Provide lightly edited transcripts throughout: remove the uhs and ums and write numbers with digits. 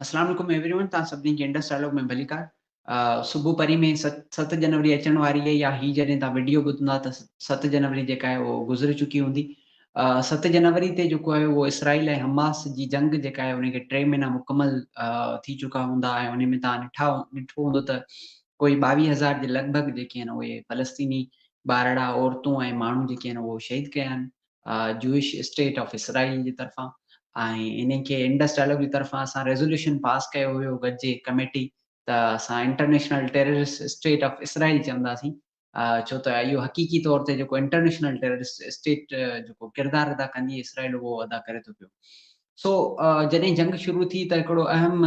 السلام عليڪم every one, توهان سڀني کي انڊس ڊائلاگ ۾ ڀليڪار. صبح پري ۾ 7 جنوري اچڻ واري آهي يا هي جڏهن توهان وڊيو ٻڌندا ته 7 جنوري جيڪا آهي اهو گذري چڪي هوندي. 7 جنوري تي جيڪو آهي اهو اسرائيل ۽ حماس جي جنگ جيڪا آهي ان کي 3 مهينا مڪمل ٿي چڪا هوندا ۽ ان ۾ توهان ڏٺو هوندو ته ڪوئي 22,000 جي لڳ ڀڳ جيڪي آهن اهي فلسطيني ٻارڙا، عورتون ۽ ماڻهو جيڪي آهن اهو شهيد ڪيا آهن جوئش اسٽيٽ آف اسرائيل جي طرفان ۽ انهي کي انڊس ڊائلاگ جي طرفان اسان ريزوليوشن پاس ڪيو هيو گڏجي ڪميٽي ته اسان international terrorist state of Israel چونداسين، ڇو ته اهو حقيقي طور تي جيڪو انٽرنيشنل ٽيررسٽ اسٽيٽ جيڪو ڪردار ادا ڪندي اسرائيل اهو ادا ڪري ٿو پيو. سو جڏهن جنگ شروع ٿي ته هڪڙو اهم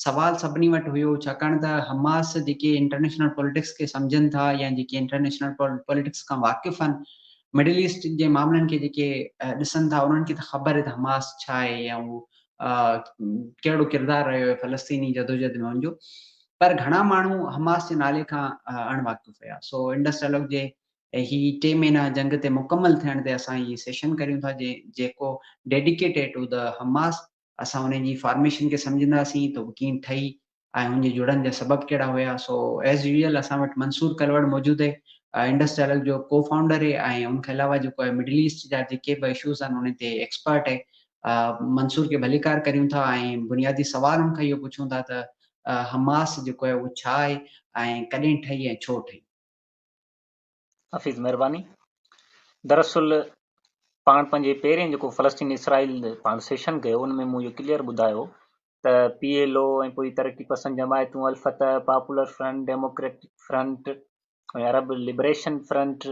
سوال سڀني وٽ هيو، ڇاڪاڻ ته حماس جيڪي انٽرنيشنل پوليٽڪس کي سمجهن ٿا يا جيڪي انٽرنيشنل پوليٽڪس کان واقف آهن، مڊل ايسٽ جي معاملن کي جيڪي ڏسن ٿا، انهن کي ته خبر آهي ته حماس ڇا آهي يا اهو ڪهڙو ڪردار رهيو آهي فلسطيني جدوجهد ۾ ان جو، پر گهڻا ماڻهو حماس جي نالي کان اڻ واقف هيا. سو انڊس ڊائلاگ جي هي 3 مهينا جنگ تي مڪمل ٿيڻ تي اسان هي سيشن ڪريون ٿا جيڪو ڊيڊيڪيٽيڊ ٽو the Hamas. اسان ان جي فارميشن کي سمجهنداسين ته هو ڪيئن ٺهي ۽ ان جي جڙڻ جا سبب ڪهڙا هيا. سو ايز يوزل اسان وٽ منصور ڪلوڙ موجود آهي، انڊس ڊائلاگ جو ڪو فائونڊر آهي ۽ ان کان علاوه جيڪو آهي مڊل ايسٽ جا جيڪي به اشوز آهن ان تي ايڪسپرٽ آهي. منصور کي ڀليڪار ڪريون ٿا ۽ بنيادي سوال ان کان اهو پڇون ٿا ته حماس جيڪو آهي اهو ڇا آهي ۽ ڪڏهن ٺهي ۽ ڇو ٺهي؟ حفيظ مهرباني. دراصل پاڻ پنهنجي پهرين جيڪو فلسطين اسرائيل پاڻ سيشن ڪيو ان ۾ مون اهو ڪليئر ٻڌايو ته پي ايل او ۽ پوء ترقي پسند جماعتون Al Fatah, popular front, democratic front ۽ Arab liberation front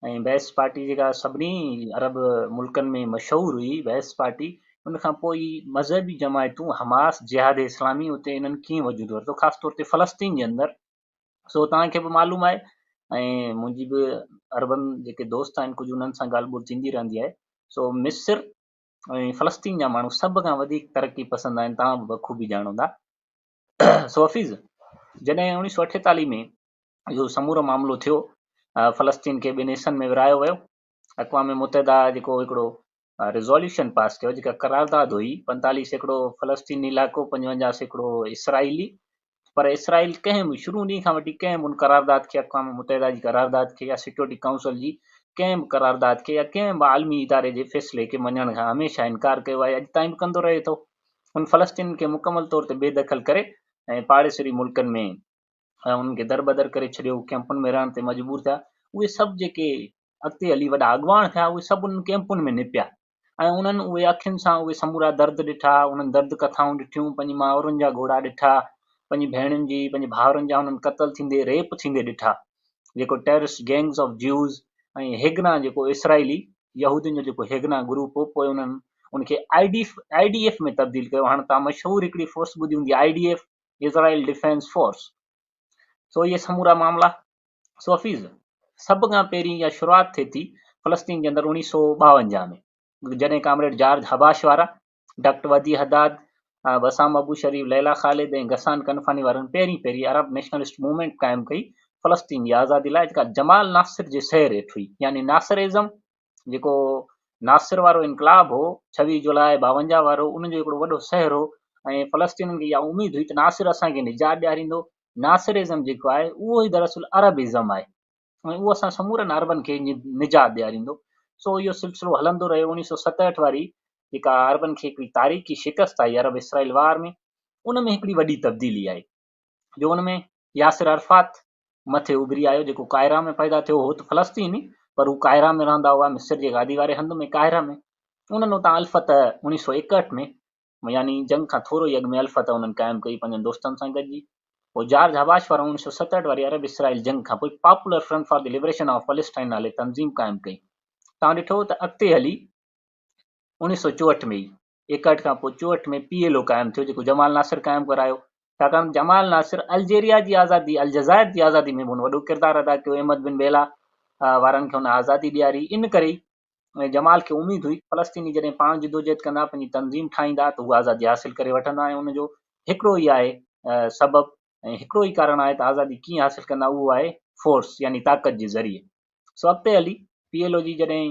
۽ Baath party جيڪا سڀني عرب ملڪن ۾ مشهور هئي بعث پارٽي، ان کان پوء مذهبي جماعتون حماس، جهاد اسلامي اتي انهن ڪيئن وجود ورتو خاص طور تي فلسطين جي اندر. سو توهان کي به معلوم آهي ۽ منهنجي به عربن جيڪي دوست آهن ڪجهه انهن سان ڳالهه ٻولهه ٿيندي رهندي آهي. سو مصر ۽ فلسطين جا ماڻهو سڀ کان وڌيڪ ترقي پسند آهن، توهان به بخوبي ڄاڻو ٿا. سو حفيظ جڏهن 1948 ۾ اهو سمورو معاملو ٿيو، فلسطين کي ٻن حصن ۾ ورهايو ويو. اقوام متحده جيڪو هڪڙو ريزوليوشن پاس ڪيو، جيڪا قرارداد هئي، 45% فلسطيني علائقو، 55% اسرائيلي، پر اسرائيل ڪنهن به شروع ڏينهن کان وٺي ڪنهن به ان قرارداد کي، اقوام متحده جي قرارداد کي يا سيڪيورٽي ڪائونسل جي ڪنهن به قرارداد کي يا ڪنهن به عالمي اداري جي فيصلي کي مڃڻ کان هميشه انڪار ڪيو آهي، اڄ تائين به ڪندو رهي ٿو. هن فلسطينين کي مڪمل طور تي بي دخل ڪري ۽ پاڙيسري ملڪن ۾ ۽ انهن کي دربدر ڪري ڇڏيو، ڪئمپن ۾ رهڻ تي مجبور ٿيا. اهي سڀ جيڪي اڳتي هلي وڏا اڳواڻ ٿيا، اهي سڀ انهن ڪئمپن ۾ نپيا ۽ انهن اهي اکين سان اهي سمورا درد ڏٺا، انهن درد ڪٿائون ڏٺيون، پنهنجي مائرن جا گهوڙا ڏٺا، پنهنجي ڀيڻين جي، پنهنجي ڀائرن جا انهن قتل ٿيندي، ريپ ٿيندي ڏٺا، جيڪو ٽيررسٽ گينگز آف جيوز ۽ هيگنا جيڪو اسرائيلي يهودين جو جيڪو هيگنا گروپ هو، پوء انهن ان کي I D F ۾ تبديل ڪيو. هاڻ توهان مشهور هڪڙي فورس ٻڌي هوندي، I D F, Israel defence force. سو اهي سمورا معاملا. سو حفيظ سڀ کان پهرين اها شروعات ٿئي ٿي فلسطين جي اندر 1952 ۾ جڏهن ڪامريڊ جارج حباش وارا، ڊاڪٽر وديع حداد، بسام ابو شريف، ليليٰ خالد ۽ غسان ڪنفاني وارن پهرين پهرين عرب نيشنلسٽ موومينٽ قائم ڪئي فلسطين جي آزادي لاء، جيڪا جمال ناصر جي سير هيٺ هئي، يعني ناصر ازم جيڪو ناصر وارو انقلاب هو 26 جولاء 52 وارو، ان جو هڪڙو وڏو سحر هو ۽ فلسطينين کي اها اميد هئي ته ناصر اسان کي نجات ڏياريندو. ناصر ازم جيڪو آهي اهو ئي دراصل عرب ازم آهي ۽ اهو اسان سمورن عربن کي نجات ڏياريندو. سو اهو سلسلو هلندو رهيو. 1967 واري جيڪا عربن کي هڪڙي تاريخي شڪست آئي عرب اسرائيل وار ۾، ان ۾ هڪڙي وڏي تبديلي آئي جو ان ۾ ياسر عرفات مٿي اڀري آيو، جيڪو قاهره ۾ پيدا ٿيو هو ته فلسطيني، پر هو قاهره ۾ رهندا هئا، مصر جي گادي واري هنڌ ۾ قاهره ۾. انهن اتان الفتح 1961 ۾ يعني جنگ کان ٿورو ئي اڳ ۾ الفتح انهن قائم ڪئي پنهنجن دوستن سان گڏجي. پوء جارج حباش وارن 1967 واري عرب اسرائيل جنگ کان پوء popular front for the liberation of Palestine نالي تنظيم قائم ڪئي. توهان ڏٺو ته اڳتي هلي 1964 ۾ ئي، 61 کان پوء 64 ۾ پي ايل او قائم ٿيو، جيڪو جمال ناصر قائم ڪرايو. ڇاڪاڻ ته جمال ناصر الجيريا جي آزادي، الجزائر جي آزادي ۾ به هن وڏو ڪردار ادا ڪيو، احمد بن بيلا وارن کي هن آزادي ڏياري، ان ڪري ئي جمال کي اميد هئي ته فلسطيني جڏهن پاڻ جدوجهد ڪندا، پنهنجي تنظيم ٺاهيندا ته هو آزادي حاصل ڪري وٺندا ۽ ان جو هڪڙو ئي آهي سبب ۽ هڪڙو ئي ڪارڻ آهي ته آزادي ڪيئن حاصل ڪندا، اهو آهي فورس يعني طاقت جي ذريعي. سو اڳتي هلي پي ايل او جي جڏهن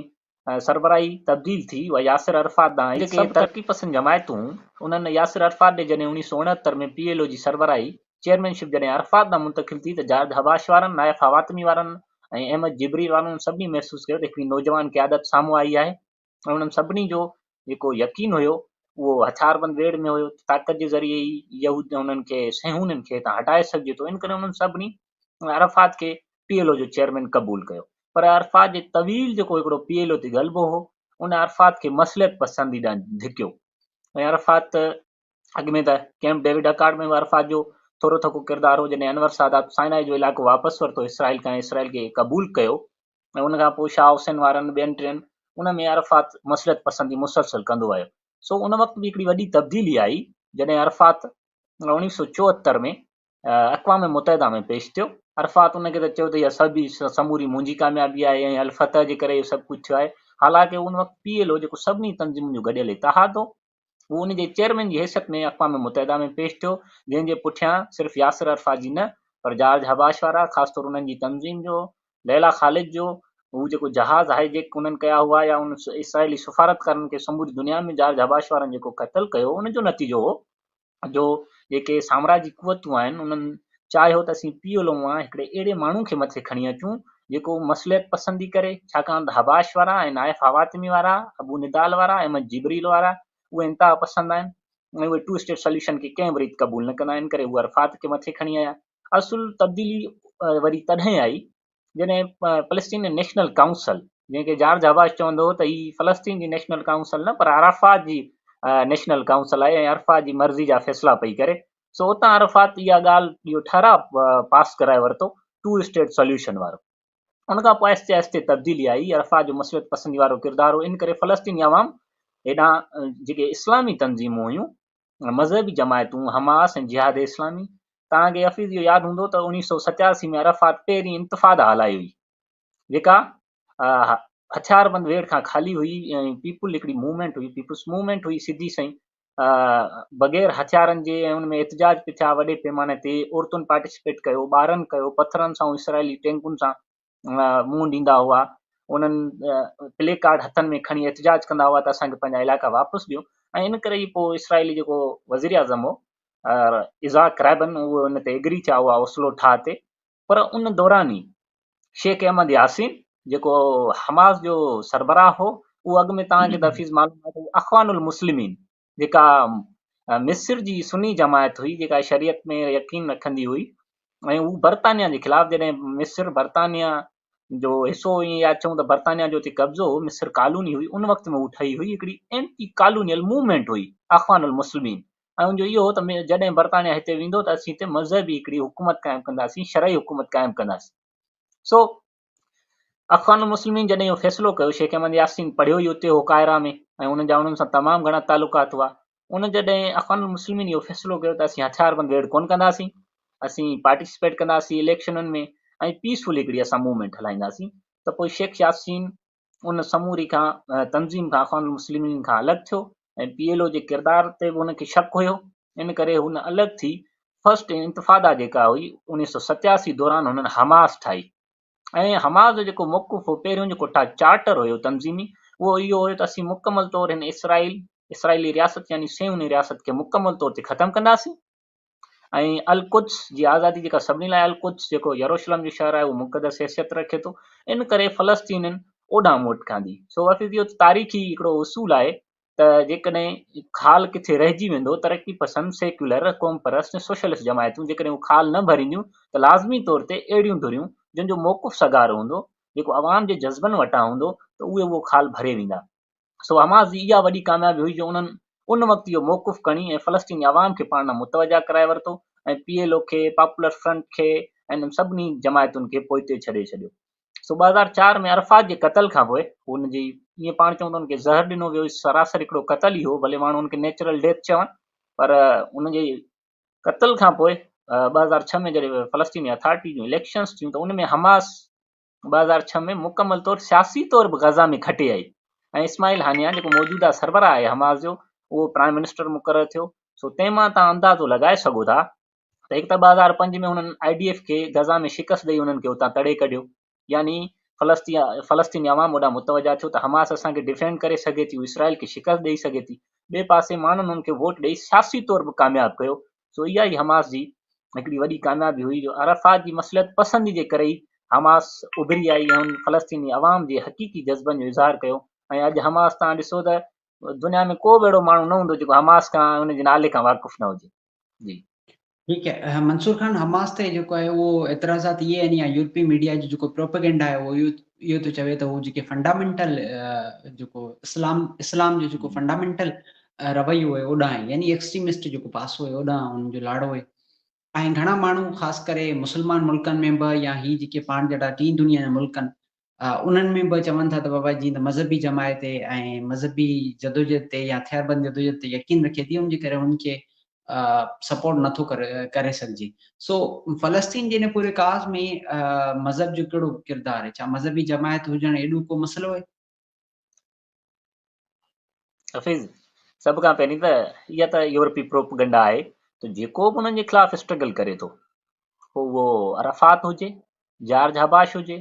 سربراهي تبديل ٿي اها ياسر عرفات ڏانهن آئي. جيڪي ترقي پسند جماعتون انهن ياسر عرفات ڏي جڏهن 1969 ۾ پي ايل او جي سربراهي، چيئرمين شپ، جڏهن عرفات ڏانهن منتقل ٿي ته جارج حباش وارن، نائف حواتمي وارن ۽ احمد جبريل وارن انهن سڀني محسوس ڪيو ته هڪڙي نوجوان قيادت سامهون آئي آهي ۽ انهن سڀني جو جيڪو يقين هيو اهو هٿياربند ويڙهه ۾ هيو ته طاقت جي ذريعي ئي يهود انهن کي صهيونين کي هتان هٽائي سگهجي ٿو ان ڪري انهن سڀني عرفات کي پي ايل او جو چيئرمين قبول ڪيو. پر عرفات جي طويل جيڪو هڪڙو پي ايل او تي غلبو هو ان عرفات کي مصلحت پسندي ڏانهن ڌڪيو ۽ عرفات اڳ ۾ ته ڪيمپ ڊيوڊ اڪارڊ ۾ به عرفات جو ٿورو ٿڪو ڪردار هو جڏهن انور سادات سائنائي جو علائقو واپس ورتو اسرائيل کان اسرائيل کي قبول ڪيو ۽ ان کان پوء شاهه حسين وارن ٻين ٽين ان ۾ عرفات مصلحت پسندي مسلسل ڪندو آيو سو ان وقت به هڪڙي وڏي تبديلي آئي جڏهن عرفات 1974 ۾ اقوام متحده ۾ پيش ٿيو. عرفات ان کي ته چيو ته اها سڀ سموري منهنجي ڪاميابي آهي ۽ الفتح جي ڪري اهو سڀ ڪجهه ٿيو آهي. حالانڪه ان وقت پي ايل او جيڪو سڀني تنظيمن جو گڏيل اتحاد هو، هو ان جي چيئرمين جي حيثيت ۾ اقوام متحده ۾ پيش ٿيو، جنهن جي پٺيان صرف ياسر عرفات جي نه پر جارج حباش وارا، خاص طور انهن جي تنظيم جو، ليليٰ خالد جو، هو جيڪو جهاز هائي جيڪ انهن ڪيا هئا يا ان اسرائيلي سفارتڪارن کي سموري دنيا ۾ جارج حباش وارن جيڪو قتل ڪيو، ان جو نتيجو هو جو جيڪي سامراجي قوتون آهن انهن چاهيو ته اسين پي ايل او مان هڪڙي اهڙي ماڻهو کي مٿي کڻي اچون جيڪو مصلحت پسندي ڪري ڇاڪاڻ ته حباش وارا ۽ نائف حواتمي وارا ابو ندال وارا احمد جبريل وارا اهي انتها پسند آهن ۽ اهي ٽو اسٽيٽ سوليوشن کي ڪنهن به ريت قبول نه ڪندا ان ڪري هو عرفات کي مٿي کڻي آيا. اصل تبديلي وري تڏهن آئي جڏهن فلسطين نيشنل ڪائونسل جنهن کي جارج حباش چوندو هو ته هي فلسطين جي نيشنل ڪائونسل نه پر عرفات جي نيشنل ڪائونسل آهي ۽ عرفات جي مرضي جا فيصلا پئي ڪري سو اتان عرفات اها ڳالهه اهو ٺهراء پاس ڪرائي ورتو ٽو اسٽيٽ سوليوشن وارو ان کان پوء آهستي آهستي تبديلي آئي عرفات جو مصلحت پسندي وارو ڪردار هو ان ڪري فلسطيني عوام هيڏانهن جيڪي اسلامي تنظيمون هيون مذهبي جماعتون حماس ۽ جهاد اسلامي توهان کي حفيظ اهو ياد هوندو ته 1987 ۾ عرفات پهرين انتفاضا هلائي هئي جيڪا هٿياربند ويڙهه کان خالي هئي ۽ پيپل هڪڙي موومينٽ هئي پيپلز موومينٽ هئي سڌي سئين بغير هٿيارن جي ۽ ان ۾ احتجاج به ٿيا وڏي پيماني تي عورتن پارٽيسپيٽ ڪيو ٻارن ڪيو پٿرن سان اسرائيلي ٽينڪن سان منهن ڏيندا هئا انهن پلي ڪارڊ هٿن ۾ کڻي احتجاج ڪندا هئا ته اسان کي پنهنجا علائقا واپس ڏيو ۽ ان ڪري ئي پوء اسرائيلي جيڪو وزير اعظم هو ازاڪ ريبن اهو ان تي ايگري ٿيا هئا اوسلو ٺاهه تي پر ان دوران ئي شيخ احمد ياسين جيڪو حماس جو سربراهه هو اهو اڳ ۾ توهان کي ته حفيظ معلوم آهي ته اخوان المسلمين جيڪا مصر جي سني جماعت هئي جيڪا شريعت ۾ يقين رکندي هئي ۽ هو برطانيا جي خلاف جڏهن مصر برطانيا جو حصو ائين يا چئون ته برطانيا جو اتي قبضو هو مصر ڪالوني هئي ان وقت ۾ هو ٺهي هئي هڪڙي اينٽي ڪالونيل موومينٽ هئي اخوان المسلمين ۽ ان جو اهو هو ته جڏهن برطانيا هتي ويندو ته اسين هتي مذهبي هڪڙي حڪومت قائم ڪنداسين شرعي حڪومت قائم ڪنداسين سو اخوان المسلمين جڏهن اهو فيصلو ڪيو، شيخ احمد ياسين پڙهيو ئي اتي هو قاهره ۾ ۽ ان جا انهن سان تمام گهڻا تعلقات هئا، ان جڏهن اخوان المسلمين اهو فيصلو ڪيو ته اسين هٿياربند ويڙهه ڪونه ڪنداسين، اسين پارٽيسپيٽ ڪنداسين اليڪشنن ۾ ۽ پيسفل هڪڙي اسان موومينٽ هلائينداسين ته پوء شيخ ياسين ان سموري کان تنظيم کان اخوان المسلمين کان الڳ ٿيو ۽ پي ايل او جي ڪردار تي به هن کي شڪ هيو ان ڪري هن الڳ ٿي فرسٽ انتفاده جيڪا هئي 1987 دوران هنن حماس ٺاهي. ۽ حماس جو جيڪو موقف هو پهريون جيڪو چارٽر هيو تنظيمي اهو اهو هيو ته اسين مڪمل طور هن اسرائيل اسرائيلي رياست يعني صهيوني رياست کي مڪمل طور تي ختم ڪنداسين ۽ القدس جي آزادي جيڪا سڀني لاء القدس جيڪو يروشلم جو شهر آهي اهو مقدس حيثيت رکي ٿو ان ڪري فلسطينين اوڏانهن موٽ کاڌي سو حفيظ اهو تاريخي هڪڙو اصول آهي ته جيڪڏهن خال ڪٿي رهجي ويندو، ترقي پسند، سيڪيولر، قومپرست ۽ سوشلسٽ جماعتون جيڪڏهن اهو خال نه ڀرينديون ته لازمي طور تي اهڙيون ڌريون جن جو موقف سگهارو هوندو، جيڪو عوام جي جذبن وٽان هوندو ته اهي اهو خال ڀري ويندا. سو حماس جي اها وڏي ڪاميابي هئي جو انهن ان وقت اهو موقف کڻي ۽ فلسطيني عوام کي پاڻ ڏانهن متوجه ڪرائي ورتو ۽ پي ايل او کي، پاپولر فرنٽ کي ۽ انهن سڀني جماعتن کي پوئتي ڇڏي ڇڏيو. سو 2004 ۾ عرفات جي قتل کان پوء ان جي ائين پاڻ چئون ته ان کي زهر ڏنو ويو سراسر هڪڙو قتل ئي هو ڀلي ماڻهو ان کي نيچرل ڊيٿ چون پر ان جي قتل کان پوء 2006 ۾ جڏهن فلسطيني اٿارٽي جون اليڪشنز ٿيون ته ان ۾ حماس 2006 ۾ مڪمل طور سياسي طور به غزه ۾ کٽي آئي ۽ اسماعيل هانيا جيڪو موجوده سربراهه آهي حماس جو اهو پرائم منسٽر مقرر ٿيو سو تنهن مان توهان اندازو لڳائي سگهو ٿا ته هڪ ته 2005 ۾ هنن I D F کي غزه ۾ شڪست ڏئي انهن کي اتان تڙي ڪڍيو يعني فلسطيني عوام اوڏانهن متوجه ٿيو ته حماس اسان کي ڊفينڊ ڪري سگهي ٿي، هو اسرائيل کي شڪست ڏئي سگهي ٿي. ٻئي پاسي ماڻهن ان کي ووٽ ڏئي سياسي طور به ڪامياب ڪيو. سو اها ئي حماس جي هڪڙي وڏي ڪاميابي هئي جو عرفات جي مصلحت پسندي جي ڪري ئي حماس اڀري آئي ۽ هن فلسطيني عوام جي حقيقي جذبن جو اظهار ڪيو ۽ اڄ حماس توهان ڏسو ته دنيا ۾ ڪو به اهڙو ماڻهو نه هوندو جيڪو حماس کان ۽ ان جي نالي کان واقف نه هجي. جي. ٺيڪ آهي منصور خان حماس تي جيڪو آهي اهو اعتراضات اهي آهن يا يورپي ميڊيا جو جيڪو پروپيگنڊا آهي اهو اهو ٿو چوي ته هو جيڪي فنڊامينٽل جيڪو اسلام اسلام جو جيڪو فنڊامينٽل رويو آهي اوڏانهن يعني ايڪسٽريمسٽ جيڪو پاسو آهي اوڏانهن ان جو لاڙو آهي ۽ گهڻا ماڻهو خاص ڪري مسلمان ملڪن ۾ به يا هي جيڪي پاڻ جهڙا ٽين دنيا جا ملڪ آهن انهن ۾ به چون ٿا ته بابا جيئن ته مذهبي جماعت ۽ مذهبي جدوجهد تي يا هٿياربند جدوجهد تي يقين رکي ٿي ان جي ڪري ان کي سپورٽ نٿو ڪري سگهجي. سو فلسطين جي ان پوري ڪاز ۾ مذهب جو ڪهڙو ڪردار آهي؟ ڇا مذهبي جماعت هجڻ ايڏو ڪو مسئلو آهي؟ حفيظ، سڀ کان پهرين ته اها ته يورپي پروپگنڊا آهي ته جيڪو به انهن جي خلاف اسٽرگل ڪري ٿو پوء اهو عرفات هجي، جارج حباش هجي،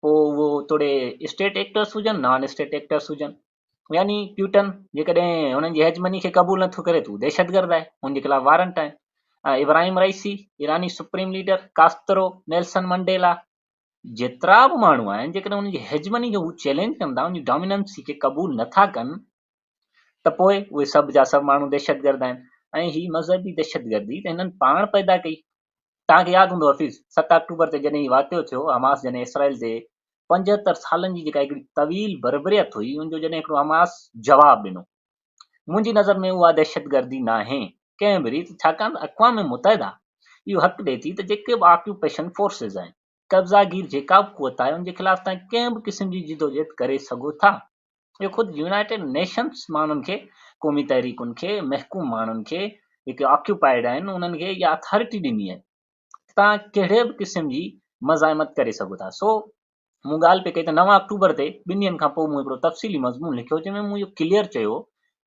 پوء اهو توڙي اسٽيٽ ايڪٽرس هجن نان اسٽيٽ ايڪٽرس هجن، يعني پيوٽن جيڪڏهن هنن جي هيجمني کي قبول نٿو ڪري ته هو دهشتگرد آهي، هن جي خلاف وارنٽ آهن. ابراهيم رئيسي، ايراني supreme leader, Castro, Nelson Mandela, جيترا به ماڻهو آهن جيڪڏهن انهن جي هيجمني کي هو چئلينج ڪن ٿا، ان جي ڊاميننسي کي قبول نه ٿا ڪن ته پوء اهي سڀ جا سڀ ماڻهو دهشتگرد آهن ۽ هي مذهبي دهشتگردي ته هنن پاڻ پيدا ڪئي. توهان کي ياد هوندو حفيظ، 7 آڪٽوبر تي جڏهن هي واقعو ٿيو، حماس جڏهن اسرائيل تي 75 سالن جي جيڪا هڪڙي طويل بربريت هئي ان جو جڏهن هڪڙو حماس جواب ڏنو، منهنجي نظر ۾ اها دهشتگردي ناهي ڪنهن به ريت، ڇاڪاڻ ته اقوام متحده اهو حق ڏئي ٿي ته جيڪي به آڪيوپيشن فورسز آهن، قبضا گير جيڪا به قوت آهي ان جي خلاف توهان ڪنهن به قسم جي جدوجهد ڪري سگهو ٿا. اهو خود يونائيٽيڊ نيشنز ماڻهن کي، قومي تحريڪن کي، محڪوم ماڻهن کي جيڪي آڪيوپائيڊ آهن انهن کي اها اٿارٽي ڏني آهي ته توهان ڪهڙي به قسم جي مزاحمت ڪري سگهو ٿا. سو مون ڳالهه پئي ڪئي ته 9 آڪٽوبر تي ٻن ڏينهن کان پوء مون هڪڙو تفصيلي مضمون لکيو جنهن ۾ مون اهو ڪليئر چيو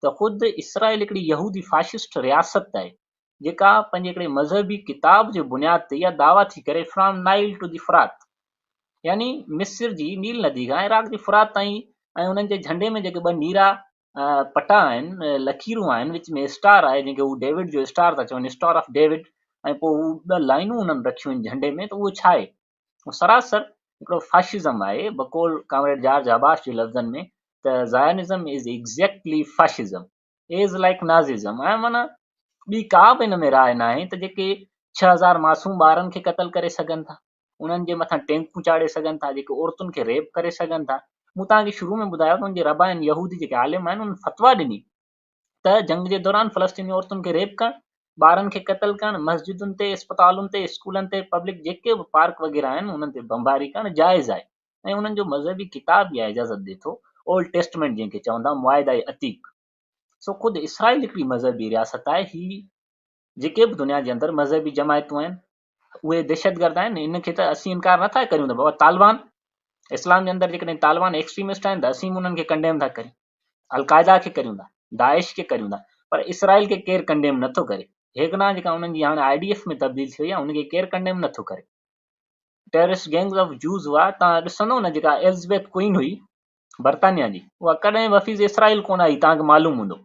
ته خود اسرائيل هڪڙي يهودي فاشسٽ رياست آهي جيڪا پنهنجي هڪڙي مذهبي ڪتاب جي بنياد تي اها دعويٰ ٿي ڪري فرام نائل ٽو the فرات يعني مصر جي نيل ندي کان عراق جي فرات تائين ۽ انهن جي جهنڊي ۾ جيڪي ٻه نيرا پٽا آهن، لڪيرون آهن، وچ ۾ اسٽار آهي جنهن کي هو ڊيوڊ جو اسٽار ٿا چون، اسٽار آف ڊيوڊ، ۽ پوء هو ٻه لائنون انهن رکيون آهن جهنڊي ۾ ته اهو ڇا آهي؟ اهو سراسر هڪڙو فاشزم آهي، بقول ڪامريڊ جارج حباش جي لفظن ۾ ته Zionism is exactly fascism. Is like Nazism ۽ معنيٰ ٻي ڪا به ان ۾ راء ناهي ته جيڪي 6000 معصوم ٻارن کي قتل ڪري سگهن ٿا، انهن جي مٿان ٽينڪون چاڙهي سگهن ٿا، جيڪي عورتن کي ريپ ڪري سگهن ٿا. مون توهان کي شروع ۾ ٻڌايو ته ان جي ربائن يهودي جيڪي عالم آهن انهن فتويٰ ڏني ته جنگ جي دوران فلسطيني عورتن کي ريپ ڪرڻ، ٻارن کي قتل ڪرڻ، مسجدن تي، اسپتالن تي، اسڪولن تي، پبلڪ جيڪي به پارڪ وغيره آهن انهن تي بمباري ڪرڻ جائز آهي. ۽ انهن جو مذهبي ڪتاب اها اجازت ڏئي ٿو، اولڊ ٽيسٽمينٽ جنهن کي چون ٿا معاهده عتيق. سو خود اسرائيل هڪڙي مذهبي رياست آهي، هي جيڪي به دنيا جي اندر مذهبي جماعتون آهن اهي دهشتگرد آهن، ان کي ته اسين انڪار نٿا ڪريون ته بابا طالبان اسلام جي اندر جيڪڏهن طالبان ايڪسٽريمسٽ آهن ته اسين به انهن کي ڪنڊيم ٿا ڪريون، القاعده کي ڪريون ٿا، داعش کي ڪريون ٿا، پر اسرائيل کي ڪير ڪنڊيم نٿو ڪري. هيگنا جيڪا انهن جي هاڻي I D F ۾ تبديل ٿي وئي آهي ان کي ڪير ڪنڊيم نٿو ڪري. ٽيررسٽ گينگز آف جوز هئا، توهان ڏسندو نه جيڪا ايلزبيٿ ڪوئين هئي برطانيا جي اها ڪڏهن به حفيظ اسرائيل ڪونه آئي، توهان کي معلوم هوندو،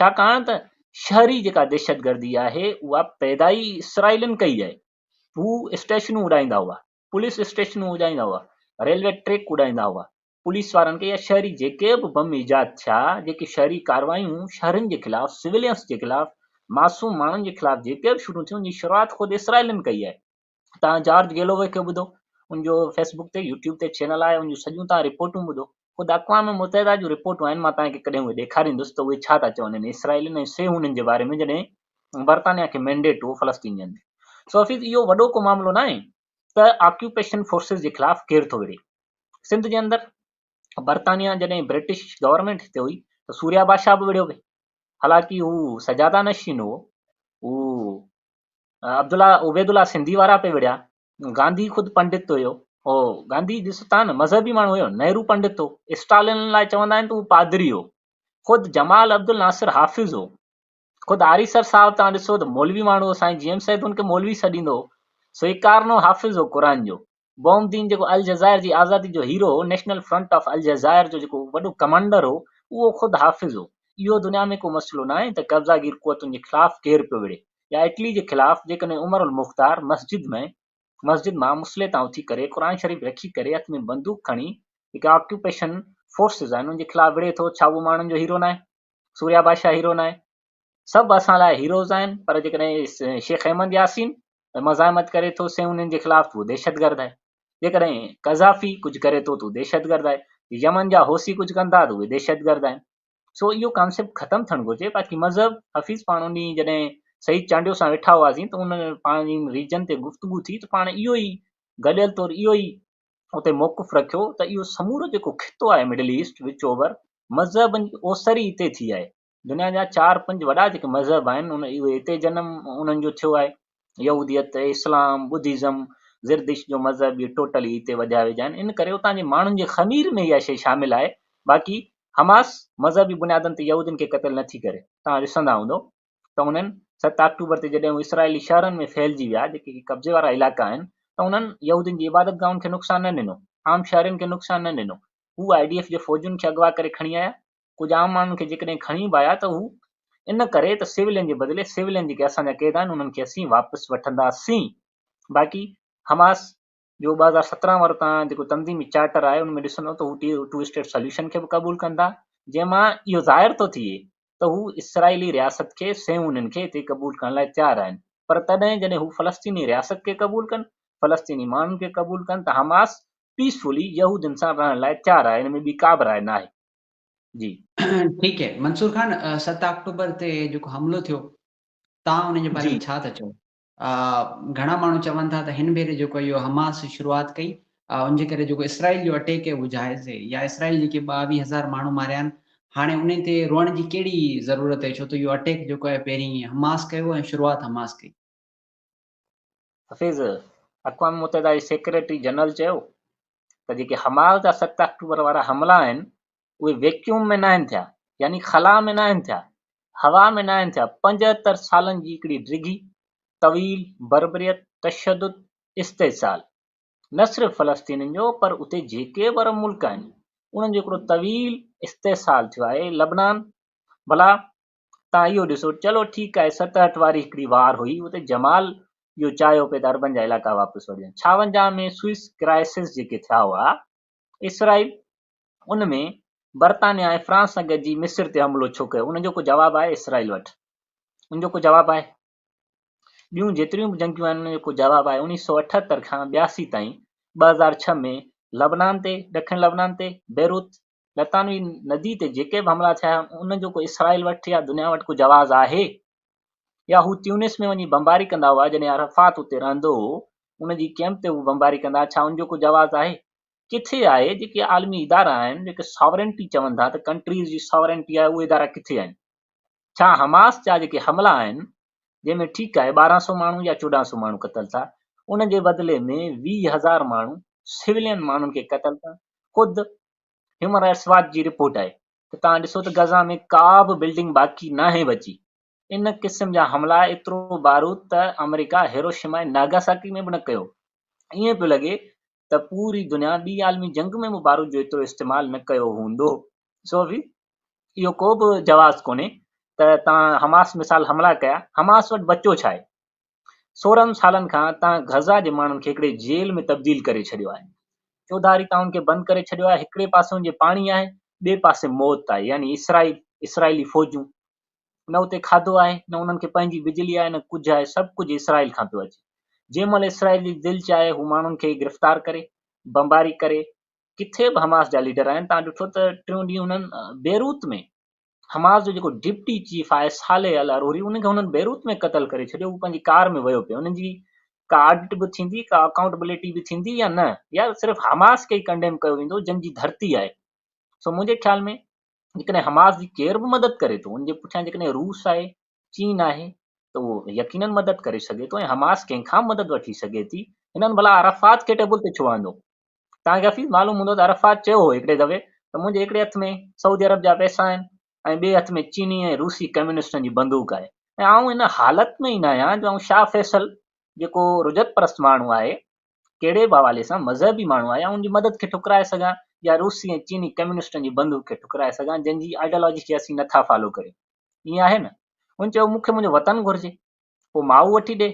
ڇاڪاڻ ته شهري جيڪا دهشتگردي آهي اها پيدا ئي اسرائيلين ڪئي آهي. هو اسٽيشنون اڏائيندا هئا، پوليس اسٽيشنون اڏائيندا هئا، ريلوي ٽريڪ اڏائيندا هئا، پوليس وارن کي يا شهري جيڪي به بم ايجاد ٿيا، جيڪي شهري ڪاروايون شهرين جي خلاف، سويلينس جي خلاف، معصوم ماڻهن جي خلاف جيڪي به شروع ٿيون ان جي شروعات خود اسرائيلين ڪئي آهي. توهان جارج گيلووي کي ٻڌو، ان جو فيس بڪ تي يوٽيوب تي چينل آهي، ان جون سڄيون توهان رپورٽون ٻڌو، خود اقوام متحده جون رپورٽون آهن، مان توهان کي ڪڏهن اهي ڏيکاريندس ته اهي ڇا ٿا چون ان اسرائيلين ۽ صيهونين جي باري ۾ جڏهن برطانيا کي مينڊيٽ هو فلسطين جي اندر. سو حفيظ اهو وڏو ڪو معاملو ناهي ته آڪيوپيشن فورسز جي خلاف ڪير ٿو وڙهي. سنڌ جي اندر برطانيا جڏهن برٽش گورنمينٽ هتي هئي ته سوريا بادشاهه به وڙهيو پئي، حالانڪه هو سجاده نشين هو، هو عبدالله عبيدالله سنڌي وارا پئي وڙهيا، گانڌي خود پنڊت هيو، هو گانڌي ڏسو تان نه مذهبي ماڻهو هيو، نهرو پنڊت هو، اسٽالن لاء چوندا آهن ته هو پادري هو، خود جمال عبدالناصر حافظ هو، خود آريسر صاحب تان ڏسو ته مولوي ماڻهو هو، سائين جي ايم سيد ان کي مولوي سڏيندو هو، سوئيڪارنو حافظ هو قرآن جو. بومدين جيڪو الجزائر جي آزادي جو هيرو هو، نيشنل فرنٽ آف الجزائر جو جيڪو وڏو ڪمانڊر هو، اهو خود حافظ هو. اهو دنيا ۾ ڪو مسئلو ناهي ته قبضاگير قوتن جي خلاف ڪير پيو وڙهي يا اٽلي جي خلاف جيڪڏهن عمر المختار مسجد ۾ مسجد مان مصلي تان اٿي ڪري قرآن شريف رکي ڪري هٿ ۾ بندوق کڻي جيڪي آڪيوپيشن فورسز آهن ان جي خلاف وڙهي ٿو، ڇا اهو ماڻهن جو هيرو ناهي؟ سوريا بادشاهه هيرو ناهي؟ سڀ اسان لاء هيروز آهن، پر جيڪڏهن شيخ احمد ياسين مزاحمت ڪري ٿو صهيونين جي خلاف ته اهو دهشتگرد آهي، جيڪڏهن قذافي ڪجهه ڪري ٿو ته اهو دهشتگرد آهي، يمن جا حوثي ڪجهه ڪن ٿا ته اهي دهشتگرد آهن. سو اهو ڪانسيپٽ ختم ٿيڻ گهرجي. باقي مذهب حفيظ پاڻ ان ڏينهن جڏهن سعيد چانڊيو سان ويٺا هئاسين ته ان پاڻ جي ريجن تي گفتگو ٿي ته پاڻ اهو ئي گڏيل طور اهو ئي اتي موقف رکيو ته اهو سمورو جيڪو خطو آهي مڊل ايسٽ، وچ اوڀر، مذهبن جي اوسر ئي اتي ٿي آهي. دنيا جا چار پنج وڏا جيڪي مذهب آهن ان اهي هتي جنم انهن جو ٿيو آهي. يهوديت، اسلام، ٻڌزم، زردشت جو مذهب اهي ٽوٽلي هتي وڌيا ويجها آهن. ان ڪري اتان جي ماڻهن جي خمير ۾ اها شيء شامل آهي. باقي حماس مذهبي بنيادن تي يهودين کي قتل نٿي ڪري. توهان ڏسندا هوندؤ ته انهن 7 آڪٽوبر تي جڏهن هو اسرائيلي شهرن ۾ ڦهلجي ويا جيڪي قبضي وارا علائقا آهن ته انهن يهودين جي عبادت گاهن کي نقصان نه ڏنو، عام شهرين کي نقصان نه ڏنو. هو I D F جي فوجن کي اغوا ڪري کڻي آيا. ڪجهه عام ماڻهن کي جيڪڏهن کڻي به آيا ته هو ان ڪري ته سويلين جي بدلي سويلين جيڪي اسان جا قيد آهن انهن کي اسين واپس وٺنداسين. باقي حماس جو 2017 وارو تان جيڪو تنظيمي چارٽر آهي ان ۾ ڏسندو ته هو ٽو اسٽيٽ سوليوشن کي به قبول ڪن ٿا، جنهن مان اهو ظاهر ٿو ٿئي ته هو اسرائيلي رياست کي صهيونين کي هتي قبول ڪرڻ لاء تيار آهن، پر تڏهن جڏهن هو فلسطيني رياست کي قبول ڪن، فلسطيني ماڻهن کي قبول ڪن ته حماس پيسفولي يهودين سان رهڻ لاء تيار آهي، ان ۾ ٻي ڪا به راء ناهي. جي. ٺيڪ هي منصور خان 7 آڪٽوبر تي جيڪو حملو ٿيو تان ان جي باري ۾ ڇا ٿا چئو؟ گهڻا ماڻهو چون ٿا ته هن ڀيري جيڪو اهو حماس شروعات ڪئي ان جي ڪري جيڪو اسرائيل جو اٽيڪ هي اهو جائز هي يا اسرائيل جيڪي 22,000 ماڻهو ماريا آهن هاڻي ان تي روئڻ جي ڪهڙي ضرورت هي ڇو ته اهو اٽيڪ جيڪو آهي پهرين حماس ڪيو ۽ شروعات حماس ڪئي. حفيظ، اقوام متحده جي سيڪريٽري جنرل چيو ته جيڪي حماس جا 7 آڪٽوبر وارا حملا آهن اهي ويڪيوم ۾ ناهن ٿيا، يعني خلا ۾ ناهن ٿيا، هوا ۾ ناهن ٿيا، 75 سالن جي هڪڙي ڊگهي، طويل بربريت، تشدد، استحصال نه صرف فلسطينين جو پر اتي جيڪي به عرب ملڪ آهن انهن جو هڪڙو طويل استحصال ٿيو آهي. لبنان ڀلا توهان اهو ڏسو، چلو ٺيڪ آهي 67 واري هڪڙي وار هئي، اتي جمال اهو چاهيو پئي ته عربن جا علائقا واپس وٺجن. 56 ۾ سوئس ڪرائسس جيڪي ٿيا هئا، اسرائيل ان ۾ برطانيا ۽ فرانس سان گڏجي مصر تي حملو ڇو ڪيو؟ ان جو ڪو جواب آهي اسرائيل وٽ؟ ان جو ڪو جواب آهي؟ ٻيون جيتريون به جنگيون آهن ان جو ڪو جواب آهي؟ 1978 کان 82 تائين 2006 ۾ لبنان تي، ڏکڻ لبنان تي، بيروت، لطانوي ندي تي جيڪي به حملا ٿيا ان جو ڪو اسرائيل وٽ يا دنيا وٽ ڪو جواز آهي؟ يا هو تيونس ۾ وڃي بمباري ڪندا هئا جڏهن عرفات اتي رهندو هو ان جي ڪيمپ تي هو بمباري ڪندا ڇا ان جو ڪو جواز آهي؟ ڪٿي آهي جيڪي عالمي ادارا آهن جيڪي ساورنٽي چون ٿا ته ڪنٽريز جي ساورنٽي آهي اهي ادارا ڪٿي آهن؟ ڇا حماس جا جيڪي حملا آهن جنهن ۾ ٺيڪ آهي 1200 ماڻهو يا 1400 ماڻهو قتل ٿيا ان جي بدلي ۾ 20,000 ماڻهو سولين ماڻهن کي قتل ڪرڻ خود هيومن رائٽس واچ جي رپورٽ آهي ته توهان ڏسو ته غزه ۾ ڪا به بلڊنگ باقي ناهي بچي. ان قسم جا حملا ايترو بارود ته آمريڪا هيروشيما ۽ ناگاساڪي ۾ به نه ڪيو. ائين پيو لڳي ته پوري دنيا ٻي عالمي جنگ ۾ به بارود جو ايترو استعمال نه ڪيو هوندو. سو به اهو ڪو به جواز ڪونهي ته توهان حماس مثال حملا ڪيا، حماس وٽ بچو ڇا آهي؟ 16 سالن کان توهان غزه جي ماڻهن کي هڪڙي جيل ۾ تبديل ڪري ڇڏيو آهي. چوڌاري توهان ان کي بند ڪري ڇڏيو آهي، هڪڙي پاسي ان جي پاڻي آهي، ٻئي پاسي موت آهي، يعني اسرائيل، اسرائيلي فوجون، نه اتي کاڌو آهي، نه انهن کي پنهنجي بجلي آهي، نه ڪجهه آهي، سڀ ڪجهه اسرائيل کان پيو اچي. جنهن مهل اسرائيل جي دل چاهي هو ماڻهن کي گرفتار ڪري، بمباري ڪري، ڪٿي به حماس جا ليڊر آهن، توهان ڏٺو ته ٽيون ڏينهن انهن بيروت ۾ حماس جو جيڪو ڊپٽي چيف آهي صالح العروري ان کي هنن بيروت ۾ قتل ڪري ڇڏيو، هو پنهنجي ڪار ۾ ويو پئي، انهن جي ڪا آڊٽ به ٿيندي، ڪا اڪائونٽبلٽي به ٿيندي يا نه، يا صرف حماس کي ئي ڪنڊيم ڪيو ويندو جن جي ڌرتي آهي. سو منهنجي خيال ۾ جيڪڏهن حماس جي ڪير به مدد ڪري ٿو، ان جي پٺيان جيڪڏهن روس آهي، چين آهي ته اهو يقينن مدد ڪري سگهي ٿو ۽ حماس ڪنهن کان به مدد وٺي سگهي ٿي. هنن ڀلا عرفات کي ٽيبل تي ڇو آندو؟ توهان کي حفيظ معلوم هوندو ته عرفات چيو هو هڪڙي دفعي ته منهنجي هڪڙي هٿ ۾ سعودي عرب جا پئسا آهن ۽ ٻئي هٿ ۾ چيني ۽ روسي ڪميونسٽن جي بندوق آهي ۽ آئون ان حالت ۾ ئي ناهيان جو آئون شاهه فيصل جيڪو رجعت پرست ماڻهو آهي ڪهڙي به حوالي سان مذهبي ماڻهو آهي آئون ان جي مدد کي ٺڪرائي سگهان يا روسي ۽ چيني ڪميونسٽن جي بندوق کي ٺڪرائي سگهان جن جي آئيڊيالاجي کي اسين نٿا فالو ڪريون. ائين آهي نه؟ هن چيو مون کي منهنجو وطن گهرجي. پوء مائو وٺي ڏي،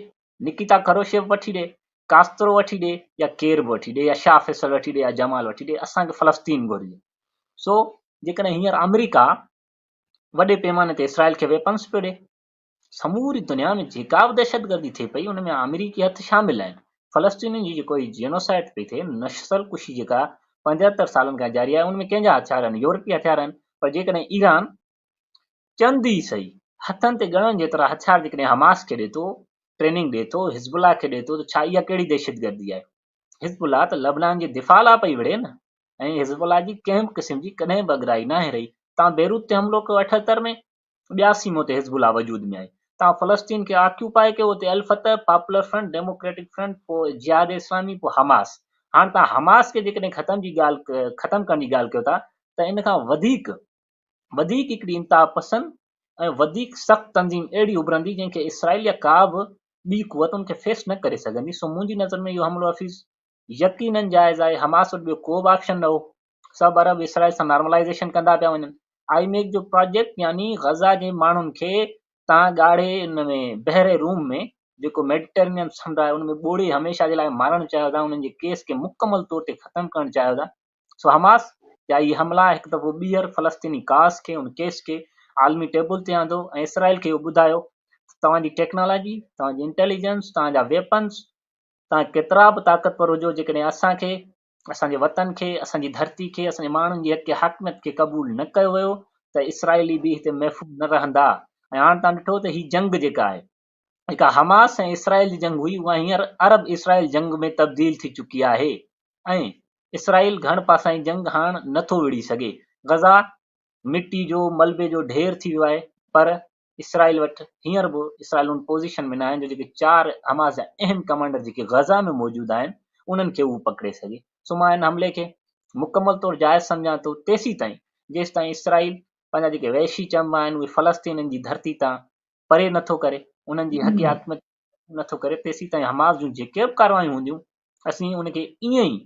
نڪيتا خروشيف وٺي ڏي، ڪاسترو وٺي ڏي يا ڪير به وٺي ڏي يا شاهه فيصل وٺي ڏي يا جمال وٺي ڏي اسان کي فلسطين گهرجي. سو جيڪڏهن هينئر آمريڪا وڏي پيماني تي اسرائيل کي ويپنس پيو ڏي، سموري دنيا ۾ جيڪا به دهشتگردي ٿئي پئي ان ۾ آمريڪي هٿ شامل آهن. فلسطينين جي جيڪو هي جينوسائيڊ پئي ٿئي، نسل ڪشي جيڪا 75 سالن کان جاري آهي ان ۾ ڪنهن جا هٿيار آهن؟ يورپي هٿيار آهن پر جيڪڏهن ايران چند ئي سهي هٿن تي ڳڻڻ جيترا هٿيار جيڪڏهن حماس کي ڏئي ٿو، ٽريننگ ڏئي ٿو، حزب الله کي ڏئي ٿو ته ڇا اها ڪهڙي دهشتگردي آهي؟ حزب الله ته لبنان جي دفاع لاء پئي وڙهي نه ۽ حزب الله جي ڪنهن به قسم جي ڪڏهن به اڳرائي ناهي رهي. تان بيروت تي حملو ڪيو 78 ۾ 82 ۾ اتي حزب الله وجود ۾ آئي. تان فلسطين کي آڪيوپائي ڪيو اتي Al Fatah, Popular Front, Democratic Front, پوء جهاد اسلامي، پوء حماس. هاڻ تان حماس کي جيڪڏهن ختم جي ڳالهه ختم ڪرڻ جي ڳالهه ڪيو ٿا ته ان کان وڌيڪ وڌيڪ هڪڙي انتها پسند ۽ وڌيڪ سخت تنظيم اهڙي اڀرندي جنهن کي اسرائيل يا ڪا به ٻي قوت ان کي فيس نه ڪري سگهندي. سو منهنجي نظر ۾ اهو حملو حفيظ يقينن جائز آهي. حماس وٽ ٻيو ڪو به آپشن نه هو. سڀ عرب اسرائيل سان نارملائيزيشن ڪندا پيا وڃن. آئي ميڪ جو پراجيڪٽ يعني غزه جي ماڻهن کي تان ڳاڙهي ان ۾ بحر روم ۾ جيڪو ميڊيٽرينين سمنڊ آهي ان ۾ ٻوڙي هميشه جي لاء مارڻ چاهيو ٿا انهن جي ڪيس کي مڪمل طور تي ختم ڪرڻ چاهيو ٿا. سو حماس جا اهي حملا هڪ دفعو ٻيهر فلسطيني ڪاز کي ان ڪيس کي عالمي ٽيبل تي آندو ۽ اسرائيل کي اهو ٻڌايو ته توهان جي ٽيڪنالاجي، توهان جي انٽيليجنس، توهان جا ويپنز، توهان ڪيترا به طاقتور هجو جيڪڏهن اسان کي، اسان جي وطن کي، اسان جي ڌرتي کي، اسان جي ماڻهن جي حق حاڪميت کي قبول نه ڪيو ويو ته اسرائيلي به هتي محفوظ نه رهندا ۽ هاڻ توهان ڏٺو ته هي جنگ جيڪا آهي جيڪا حماس ۽ اسرائيل جي جنگ هئي اها هينئر عرب اسرائيل جنگ ۾ تبديل ٿي چڪي آهي ۽ اسرائيل گهڻ پاسائين جنگ هاڻ نه ٿو وڙهي سگهي غزه مٽي جو ملبي جو ڍير ٿي ويو آهي پر اسرائيل وٽ هينئر به اسرائيل ان پوزيشن ۾ ناهي جو جيڪي چار حماس جا اهم ڪمانڊر جيڪي غزه ۾ موجود آهن انهن کي هو پڪڙي سگهي سو مان ان حملي کي مڪمل طور جائز سمجهان ٿو تيسيتائين جيستائين اسرائيل پنهنجا جيڪي وحشي چنبا آهن اهي فلسطينين جي ڌرتي تان پري نٿو ڪري انهن جي حق حاڪميت نٿو ڪري تيسيتائين حماس جون جيڪي به ڪارروايون هونديون اسين ان کي ائين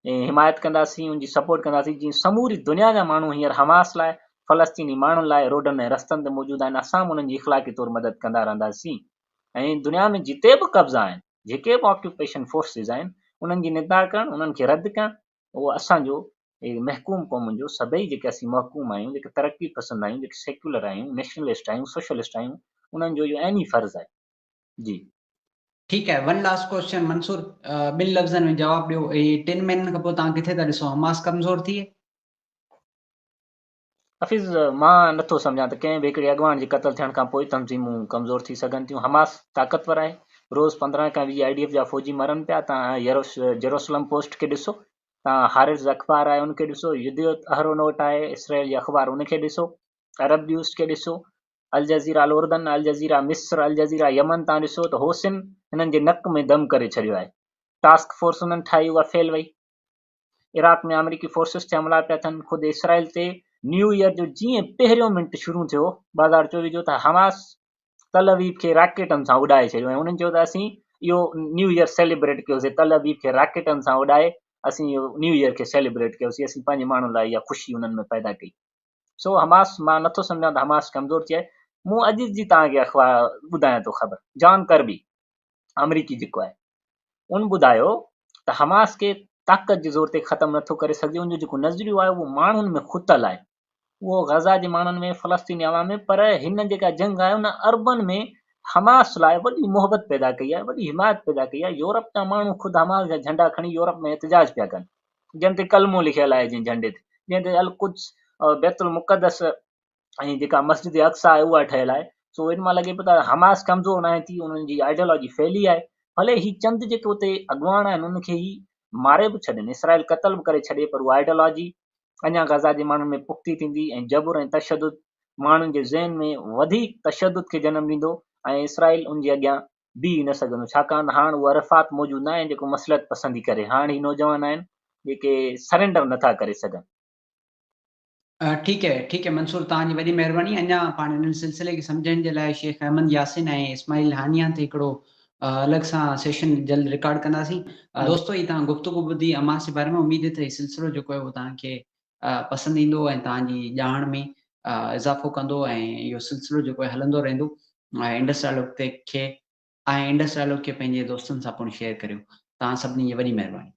ئي حمايت ڪنداسين ان جي سپورٽ ڪنداسين جيئن سموري دنيا جا ماڻهو هينئر حماس لاء فلسطيني ماڻهن لاء روڊن ۽ رستن تي موجود آهن اسان به انهن جي اخلاقي طور مدد ڪندا رهنداسين ۽ دنيا ۾ جتي به قبضا آهن جيڪي به آڪيوپيشن فورسز آهن انهن جي نندا ڪرڻ انهن کي رد ڪرڻ اهو اسان جو محڪوم قومن جو سڀئي جيڪي اسين محڪوم آهيون جيڪي ترقي پسند آهيون جيڪي سيڪيولر آهيون نيشنلسٽ آهيون سوشلسٽ آهيون انهن جو اهو عيني فرض آهي جي. ٺيڪ آهي ون لاسٽ ڪوسچن منصور ٻن لفظن ۾ جواب ڏيو هي ٽن مهينن کان پوء توهان ڪٿي ٿا ڏسو حماس ڪمزور ٿئي؟ حفيظ مان نٿو سمجهان ته ڪنهن به هڪڙي اڳواڻ جي قتل ٿيڻ کان پوء تنظيمون ڪمزور ٿي سگهن ٿيون حماس طاقتور آهي روز 15 کان 20 I D F جا فوجي مرن پيا توهان جيروسلم پوسٽ کي ڏسو توهان هارٽز اخبار آهي ان کي ڏسو يديوت اهرونوٽ آهي اسرائيل جي اخبار ان کي ڏسو عرب نيوز کي ڏسو الجزيره الاردن، الجزيره مصر، الجزيره يمن تان ڏسو ته حوثين هنن جي نڪ ۾ دم ڪري ڇڏيو آهي. ٽاسڪ فورس انهن ٺاهي اها فيل وئي. عراق ۾ آمريڪي فورسز تي حملا پيا ٿين. خود اسرائيل تي نيو ايئر جو جيئن پهريون منٽ شروع ٿيو 2024 جو ته حماس تل ابيب کي راڪيٽن سان اڏائي ڇڏيو ۽ انهن چيو ته اسين اهو نيو ايئر سيليبريٽ ڪيوسي تل ابيب کي راڪيٽن سان اڏائي اسين اهو نيو ايئر کي سيليبريٽ ڪيوسي اسين پنهنجي ماڻهن لاء اها خوشي انهن ۾ پيدا ڪئي. سو حماس مان نٿو سمجهان ته حماس ڪمزور ٿي آهي مون اڄ جي توهان کي اخبار ٻڌايان ٿو خبر جان ڪربي آمريڪي جيڪو آهي ان ٻڌايو ته حماس کي طاقت جي زور تي ختم نٿو ڪري سگهجي ان جو جيڪو نظريو آهي اهو ماڻهن ۾ کتل آهي اهو غزه جي ماڻهن ۾ فلسطيني عوام ۾ پر هن جيڪا جنگ آهي ان عربن ۾ حماس لاء وڏي محبت پيدا ڪئي آهي وڏي حمايت پيدا ڪئي آهي يورپ جا ماڻهو خود حماس جا جهنڊا کڻي يورپ ۾ احتجاج پيا ڪن جنهن تي ڪلمو لکيل آهي جنهن جهنڊي تي جنهن تي القدس بيت المقدس ۽ جيڪا مسجد اقصيٰ آهي اها ٺهيل آهي سو ان مان لڳي پيو ته حماس ڪمزور ناهي ٿي انهن جي آئيڊيالاجي ڦهلي آهي ڀلي هي چند جيڪي اتي اڳواڻ آهن ان کي هي ماري به ڇڏين اسرائيل قتل به ڪري ڇڏي پر اها آئيڊيالاجي اڃا غزا جي ماڻهن ۾ پختي ٿيندي ۽ جبر ۽ تشدد ماڻهن جي ذهن ۾ وڌيڪ تشدد کي جنم ڏيندو ۽ اسرائيل ان جي اڳيان بيهي نه سگهندو ڇاڪاڻ ته هاڻ اهو عرفات موجود ناهي جيڪو مصلحت پسندي ڪري هاڻ هي نوجوان آهن جيڪي سرينڊر نٿا ڪري سگهن. ٺيڪ اهي ٺيڪ اهي منصور توهان جي وڏي مهرباني اڃا پاڻ ان سلسلي کي سمجهڻ جي لاء شيخ احمد ياسين ۽ اسماعيل هانيا تي هڪڙو الڳ سان سيشن جلد رڪارڊ ڪنداسين. دوستو هي توهان گفتگو ٻڌي حماس جي باري ۾ اميد ته هي سلسلو جيڪو آهي اهو توهان کي پسند ايندو ۽ توهان جي ڄاڻ ۾ اضافو ڪندو ۽ اهو سلسلو جيڪو آهي هلندو رهندو ۽ انڊس ڊائلاگ تي کي ۽ انڊس ڊائلاگ کي پنهنجي دوستن سان پڻ شيئر ڪريو. توهان سڀني جي وڏي مهرباني.